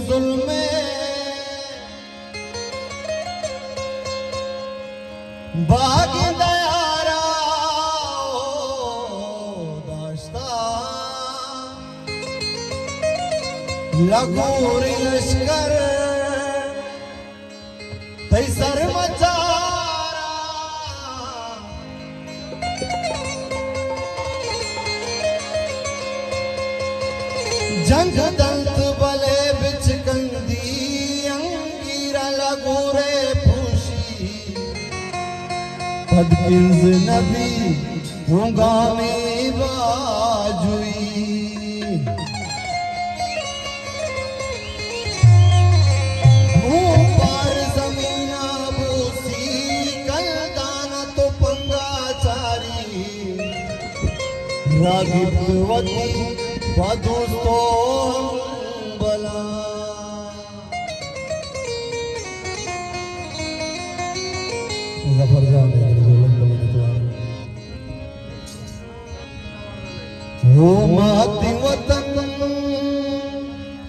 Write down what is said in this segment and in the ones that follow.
ظلم باغ دیارا داشتا، لگوری لشکر تئی سر مچارا۔ جنگ دنت بلے بچکندی، انگیر لگورے پوشی، پد کنز نبی ہنگامی باجوئی۔ ہوں پار زمینا بوسی، کلدان تو پنگا چاری، راگیت وتی پہ دوستو بلا۔ ظفر جان، او ماتی وطن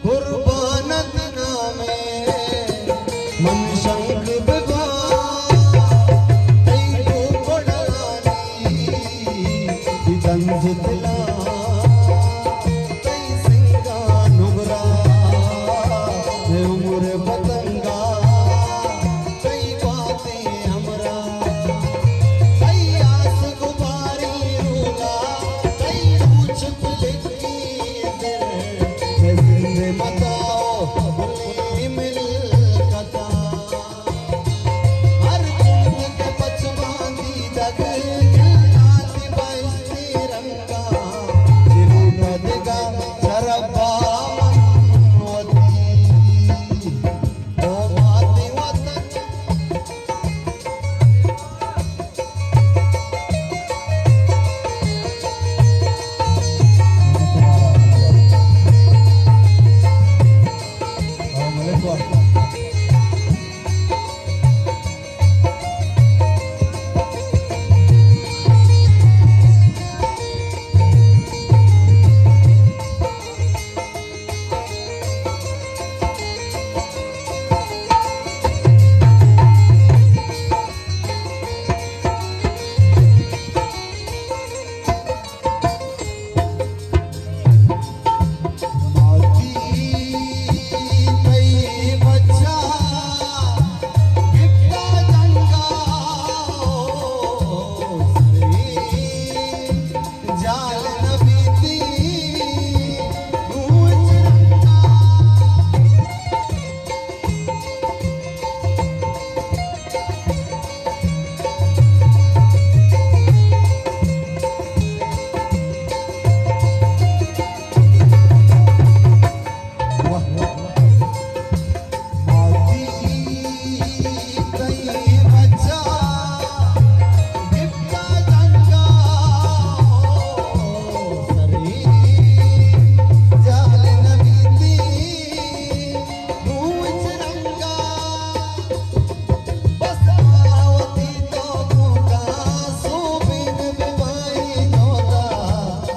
قربان ات نامے، من شنگ ببا تئی دو پڑانی، تئی تنز دلا، تئی سنگا نگرا، اے عمر پتنگا، تئی باتیں ہمراہ، تئی آس گباری رولا، تئی روچ پلکی در، اے زند متاع گلیں ملکتا۔ ہر چنت کہ پچ باندی دگ، گلات بہشتی رنگا، چلوٹا دگا شربا من وتی۔ او ماتی وطن۔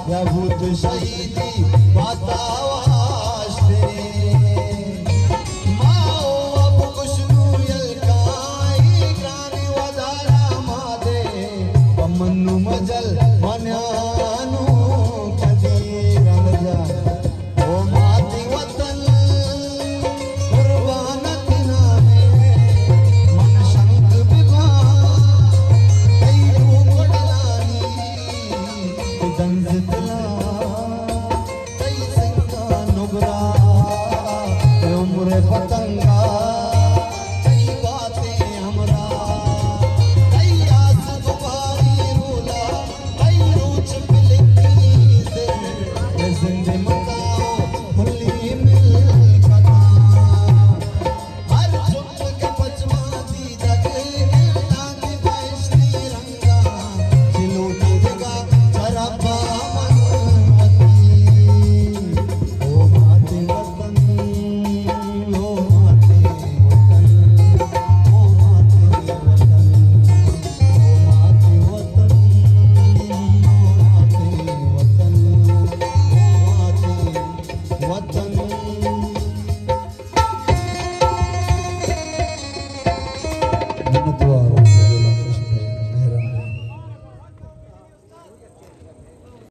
یا بوت شہیدی باتا واشتے۔ ما او اب کشنو یلکائی گران ودارا ما دے، پہ منو مجل من